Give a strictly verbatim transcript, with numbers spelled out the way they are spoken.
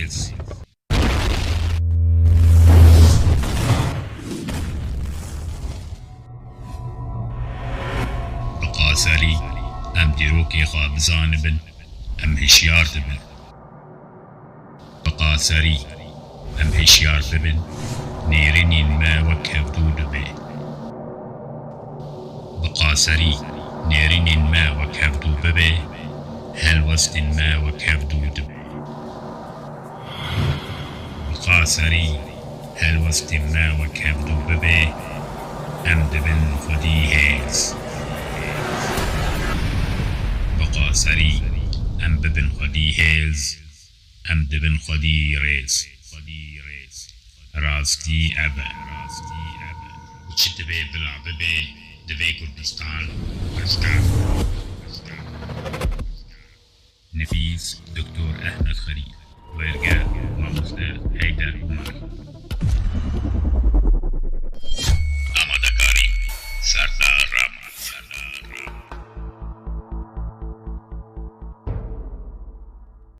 Bi qaserî em dîrokê xwe bizanibin, em hişyar dibin. Bi qaserî em hişyar bibin, nêrînên me wek hevdû dibe. Bi qaserî nêrînên me wek hevdû bibe, helwestên me wek hevdû dibe. Bi qaserî helwestên me wek hevdû bibe, em dibin xwedî hêz. Bi qaserî em bibin xwedî hêz, em dibin xwedî rêz. Rastî ev e. Û çi dibe bila bibe, divê Kurdistan rêzdar. Nivîs: Doktor Ehmed Xelîl. Werger: